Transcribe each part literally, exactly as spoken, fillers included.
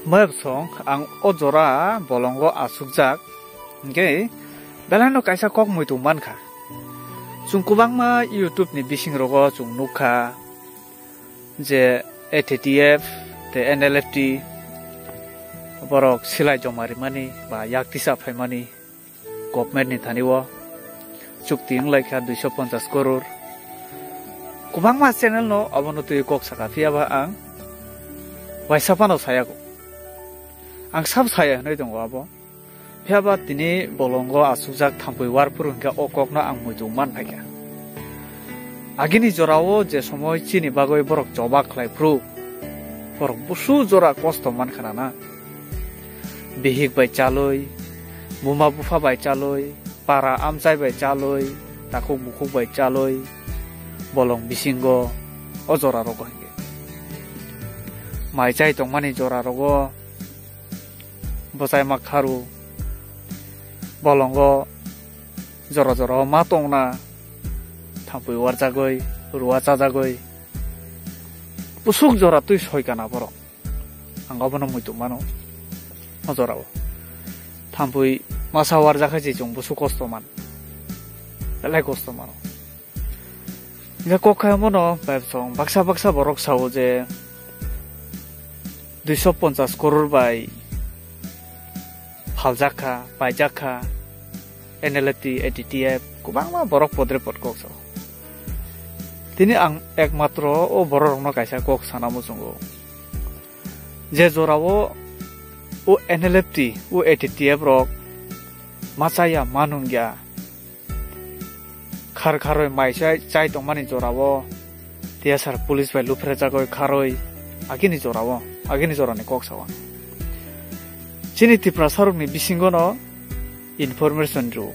Mabsong ang o jora bolongo asukjak, hingke belai no kaisa kok muitu mankha. Chwng kwbangma YouTube ni bising rogo chwng nukha je A T T F tei N L F T borok silai joma rimani ba yak tisa phaimani government ni thani o chukti wng lai kha duiso ponchas koror. Kwbangma channel no abono twi kok saka, phiya ba ang waisa phano saya kho. Ang sab saya hinwi tongo abo. Phiya ba tini bolongo asukjak thampui warphuru hingke o kokno ang muitu man phaikha. Agini jorao je somoi chini bagwi borok choba khlai phuru, borok busu jora kosto man khana na. Bihik bai chalwi, buma bupha bai chalwi, para amchai bai chalwi, takhuk bukhuk bai chalwi, bolong bisingo o jora rogo hingke. Mai chai tongmani jora rogo bwsai ma kharu, bolongo jora jora o ma tongna, thampui warjagwi, ruwa chajagwi, busuk jora twi soi kana borok. Ang obono muitu mano, o jorao. Thampui masa warjak hai se chwng busuk kosto man, belai kosto mano. Hingke kok khai omono, bai bosong baksa baksa borok sao je duiso ponchas koror bai phaljak kha, paijak kha, N L F T, A T T F, kwbangma borok podre pod kok sao. Tini ang ekmatro o borok rokno kaisa kok sana muchungo. Je jorao o N L F T, o A T T F rok ma chaya, ma nungya, khar kharwi mai chai, chai tongmani jorao T S R police bai luphrajagwi kharwi agini jorao, agini jorani kok sao. Chini Tiprasarokni bisingono information rw.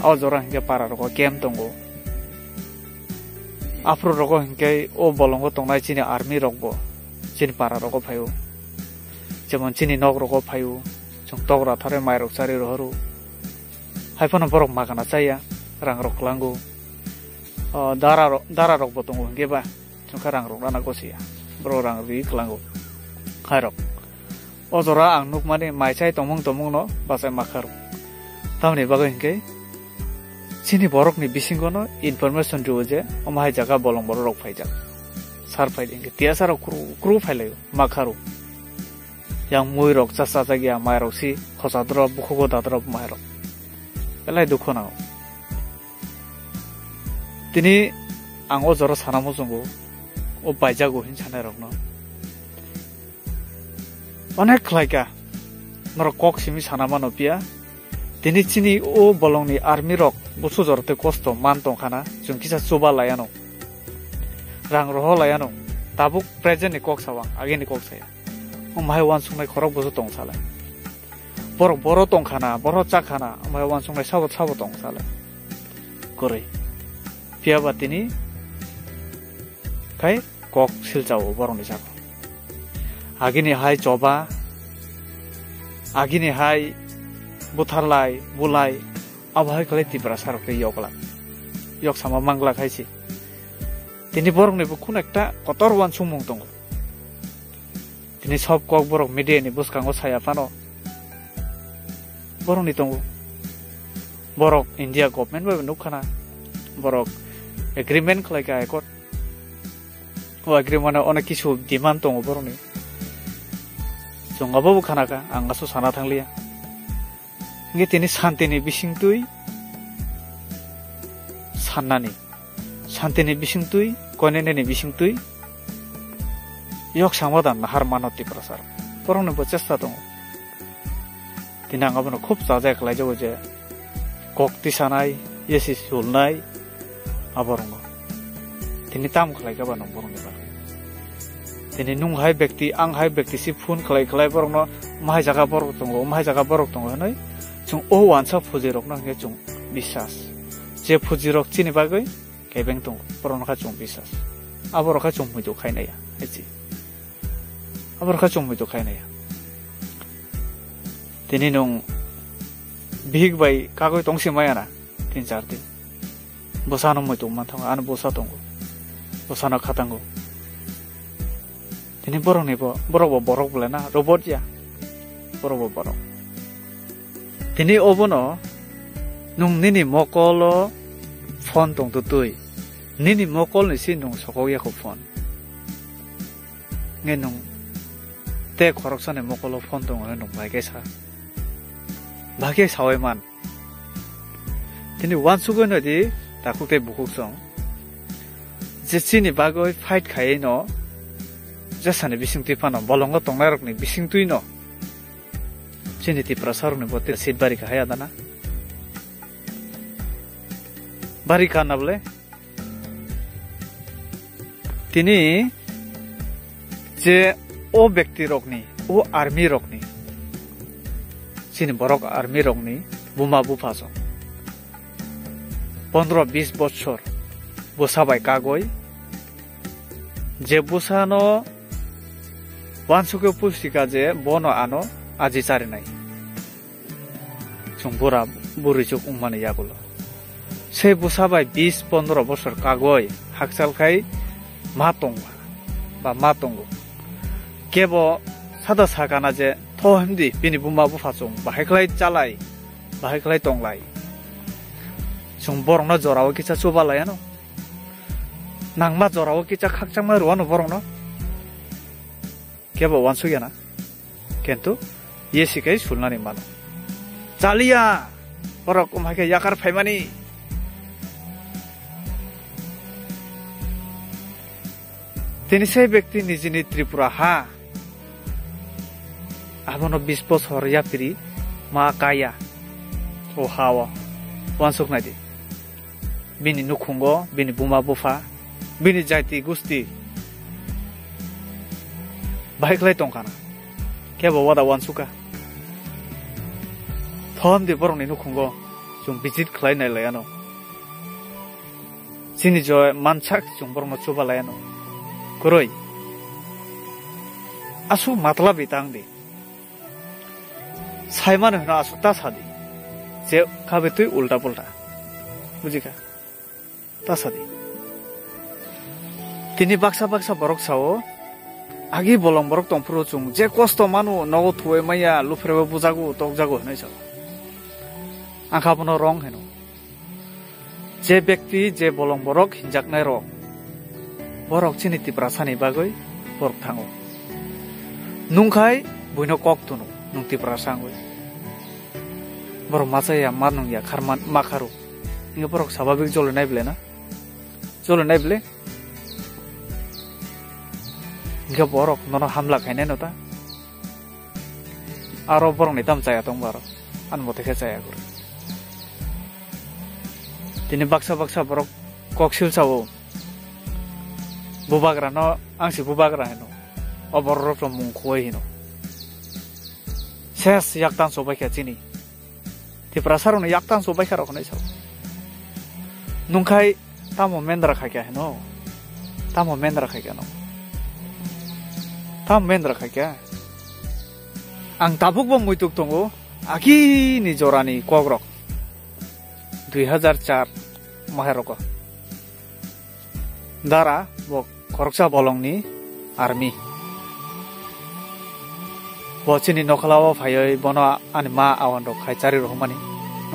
O jora hingke para rogo camp tongo. Aphuru rogo hingke o bolongo tongnai chini army rokbo chini para rogo phaio. Jemon chini nok rogo phaio. Chwng tok ratharwi mai rok charwi rohoro. Hai phano borok magana chaya, rang rok klango. O dara ro-, dara rokbo tongo hingke ba. Chwngkha rang rok rana gosi ya. Borok rang rwi klango. Khairok. O jora ang nukmani mai chai tongmung tongmung no bachai ma kharu. Tamoni bagwi hingke chini borok ni bisingo no information rwo je omo hai jaga bolong borok rok phaijak. Sar phai hingke tiya sar rok kru, kru phai laio ma kharu. Yang mui rok cha chajak ya mai rok si khosa drop bukhugo da drop mai rok. Belai dukhu nango. Tini ang o jora sana muchungo, o baijago hin sanai rokno. Onek khlaika, norok kok simi sana mano phiya. Tini chini o bolongni army rok busu jora tei kosto man tongkhana, chwng kisa chuba laiano. Rang roho laiano. Tabuk present ni kok sawang, agini kok saya. Omo hai uansuknai khorok busu tong salai. Borok boro tongkhana, boro chakhana, omo hai uansuknai sabo sabo tong salai. Kwrwi. Phiya ba tini khai kok silchao borokni sakao. Agini hai choba, agini hai butharlai, bulai, abo hai khlai Tiprasa rok tei yoklak. Yok sama manglak hai se. Tini borokni bo khun ekta kotor uansukmung tongo. Tini sob kok borok media ni bwskango saya phano. Borokni tongo. Borok India government bai nukkhana. Borok agreement khlai kha accord. O agreement o onek kisu demand tongo borokni. Chwng abo bo khana kha, ang aso sana thangliya. Hingke tini santini bisingtwi sannani, santini bisingtwi, koinene ni bisingtwi yok sama dan nahar mano Tiprasa rok. Borokni bo chesta tongo. Tini ang abono khub chaja khlai jago je kok tisanai, yesi sulnai, aborokno. Tini tam khlai kha ba nang borokni bagwi. Tini nung hai bekti, ang hai bekti si phone khlai khlai borokno, "Mahai jaga borok tongo, mahai jaga borok tongo," hinwi chwng o uansa phuji rokno hingke chwng bisas. Je phuji rok chini bagwi kebeng tongo, borokno kha chwng bisas. Aborok kha chwng muitu khainai ya, hai chi. Aborok kha chwng muitu khainai ya. Tini nung bihik bai kagwi tongsi maya na, tin char din. Bwsano muitu manthango, ano bwsa tongo. Bwsano khatango. Tini borok ni bo, borok bo borok bole na, robot ya. Borok bo borok. Tini obono nwng nini mokolo phone tong twi. Nini mokol ni si nwng sokok ya kho phone. Nge nwng te khoroksa ni mokolo phone tong nwng bai khe sa. Bai khe sawi man. Tini wansugwi nadi takhuk tei bukhuk song. Je chini bagwi fight khaiwi no, je sani bising twi phano, bolongo tongnai rokni bising twi no. Chini Tiprasa rokni bo te seat bari kha hai adana. Bari kha na bole. Tini je o bekti rokni, o army rokni, chini borok army rokni buma bupha song. Pondro bis bochor bwsa bai kagoi, je bwsano wansukhe pusti kha je bono ano aji charinai. Chwng bura bwrwi chuk wngmani yagulo. Sei bwsa bai bis pondro bosor kagoi hakchal khai ma tongba, ba ma tongo. Kebo sada sakana je, "Tho himdi, bini buma bupha chwng bahai khlai chalai, bahai khlai tonglai." Chwng borokno jorao kisa chuba laiano. Nangma jorao kisa khakchangma rwano borokno. Kebo wansuk yana. Kintu yesi kai sulnani mano. Chaliya! Borok umhai khe yakar phaimani. Tini sei bekti nijini Tripura ha. Abono bis bosor yapiri ma kaya. O ha o. Wansuk naidi. Bini nukhungo, bini buma bupha, bini jaiti gusti bahai khlai tongkhana. Kebo wada wansukha. Thomdi borokni nukhungo chwng visit khlai nai lai ano. Chini joy mansak chwng borokno chuba lai ano. Kwrwi. Aswk matla bitang di. Saimano hino aswk ta sadi. Je khabe twi ulta pulta. Bujikha? Ta sadi. Tini baksa baksa borok sao, agi bolong borok tongphuru chwng je kosto manu nogo thuwi maya, luphrebo bujago, tokjago hinwi sao. Angkha bono wrong hino. Je bekti, je bolong borok hinjaknai rok, borok chini Tiprasani bagwi borok thango. Nungkhai buino kok tunu, nung Tiprasa wngwi. Borok machaya ma nungya kharman ma kharu. Inge borok sababik jolinai ble na? Jolinai ble? Inge borok nono hamla khainai no ta? Aro borokni tam chaya tong baro. Ani mote khe chaya guri. Tini baksa baksa borok koksil sao. Bubagra no ang si bubagra hino. O borok rok mung khuwai hino. Ses yak tan so baikha chini. Tiprasa rokno yak tan so baikha rok hinwi sao. Nungkhai tamo mendra khaikha hino. Tamo mendra khaikha no. Tamo mendra khaikha. Ang tabuk bo muituk tongo. Akini jorani kokrok. Dui hajar char mahairoko. Dara bo khoroksa bolongni army. Bo chini nokhlao phaiwi bono ani ma awan rok khai chari rohormani.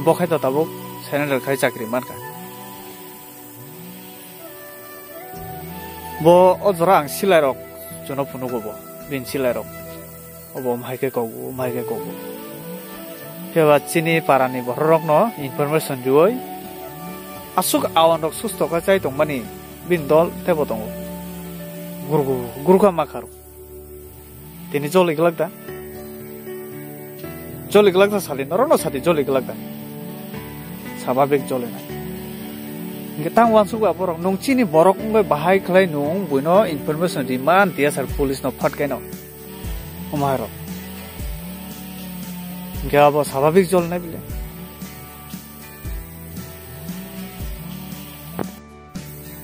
Bo khai to tabuk Senador khai chakri mankha. Bo o jora ang silai rok jono phunugo bo, bini silai rok. Obo omhai khe kogo, omhai khe kogo. Phiya ba chini parani borok rokno information riwi aswk awan rok susto khe chai tongmani bini dol tebo tongo. Gurgu, gurkha ma kharo. Tini joli glak da? Joli glak da sali, norokno sadi joli glak da? Sababik joli nai. Hingke tang wansuk ba borok, nung chini borok wngwi bahai khlai nung buino information ri man tiya sar police no phat kaino. Omo hai rok. Hingke abo sababik joli nai bile.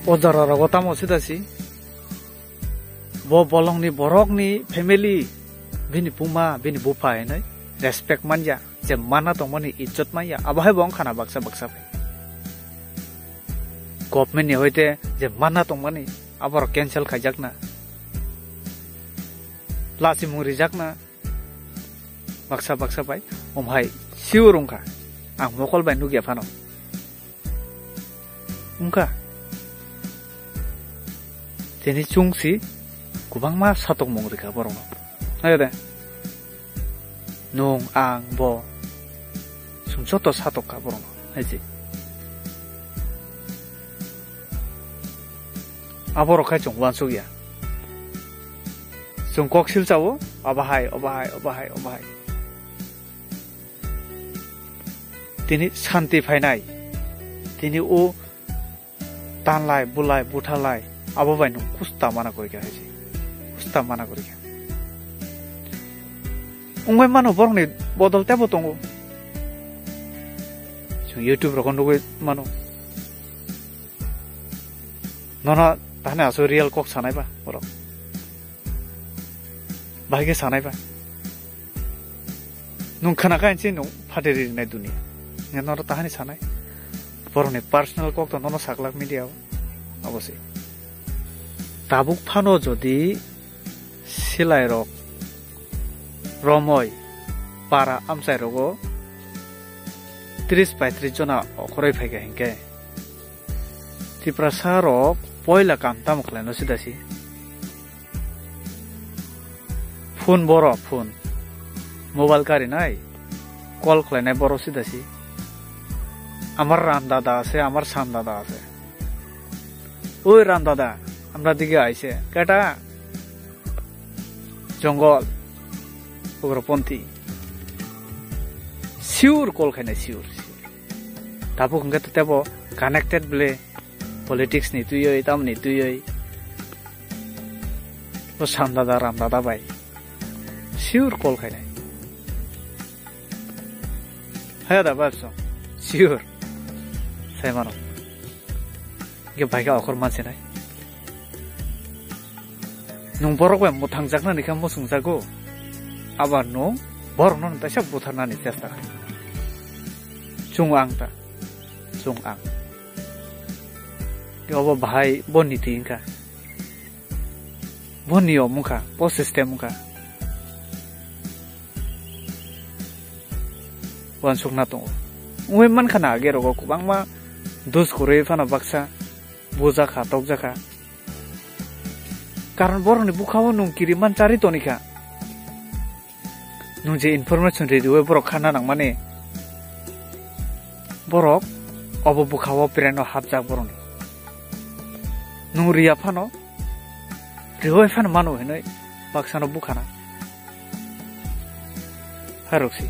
O jora rogo tamo sida si. Bo bolongni borokni family, bini buma, bini bupha hinwi respect manya, je mana tongmani ijjot manya, abo hai bo wngkha na baksa baksa bai. Government ni hoite je mana tongmani, aborok cancel khaijakna. lachimung rijakna baksa baksa bai, omo hai sure wngkha. Ang mokol bai nukya phano. Wngkha. Tini chwngsi kwbangma satokmung rikha borokno. Nai de. Nwng, ang, bo. Chwng joto satok kha borokno. Hai se. Aborok khai chwng uansuk ya. Chwng kok silchao, obo hai, obo hai, obo hai, obo hai. Tini santi phainai. Tini o tanlai, bulai, buthalai, abo bai nwng kusta mana kori kha hai se. Kusta mana kori kha. Wngwi mano borokni bodol tebo tongo. Chwng YouTube rogo nugwi mano. Nono tahani aswk real kok sanai ba borok. Bahai khe sanai ba. Nwng khna kha hinsi nwng phatiri rinai dunia. Nge nono tahani sanai. Borokni personal kok to nono saklak media o. Abo se. Tabuk phano jodi silai rok romoi para amchai rogo tris paitris jona okhoroi phaikha hinkhe. Tiprasa rok poila kam tamo khlaino sida si. Phone boro phone. Mobile karinai. Call khlainai boro sida si. Amar Ram dada ase, amar Sam dada ase. Oi Ram dada, amra dige aise. Keta? Jongol. Ugroponthi. Sure call khainai, sure, sure. Tabuk hwnkhe tebo connected ble politics ni twiwi, tamni twiwi. Bo Sam dada, Ram dada bai. Sure call khainai. Haya da ba so. Sure. Sai mano. Ge bai ga okhor mansinai. Nwng borok bai mwthangjaknani khe muchungjago, abar nwng borokno nwng teisa butharnani chesta kha. Chwng ang ta, chwng ang. Obo bahai bo niti wngkha, bo niyom wngkha, bo system wngkha. Uansukna tongo. Wngwi mankha na age rogo kwbangma dus kwrwi phano baksa bujakha, tokjakha. Karon borokni bwkhao nwng kiriman chari tonikha. Nwng je information ridiwi borok khana nangmani, borok obo bwkhao brain o hapjak borokni. Nwng riya phano, riwi phano mano hinwi baksano bukhana. Hai rok si.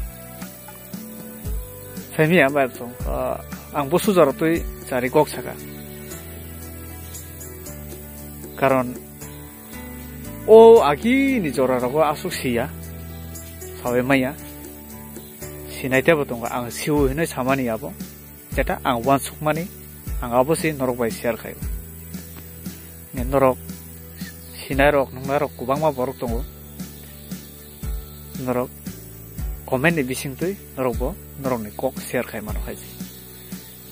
Saimiya bai tong, ah, ang bo sujaro twi chari kok saka. Karon o agini jora rogo aswk siya, sawi maya. Sinai tebo tongo, ang siwo hinwi samani abo. Jeta ang uansukmani, ang abo se norok bai share khaio. Norok sinai rok, nungnai rok kwbangma borok tongo. Norok comment ni bisingtwi norokbo norokni kok share khai mano hai se.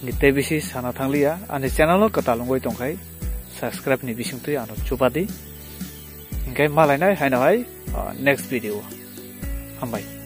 Ngi tei bisi sana thangliya, ani channel o kwtal wngwi tongkhai subscribe ni bisingtwi ano chubadi. Hinkhe malainai haino hai, ah, next video. Hambai.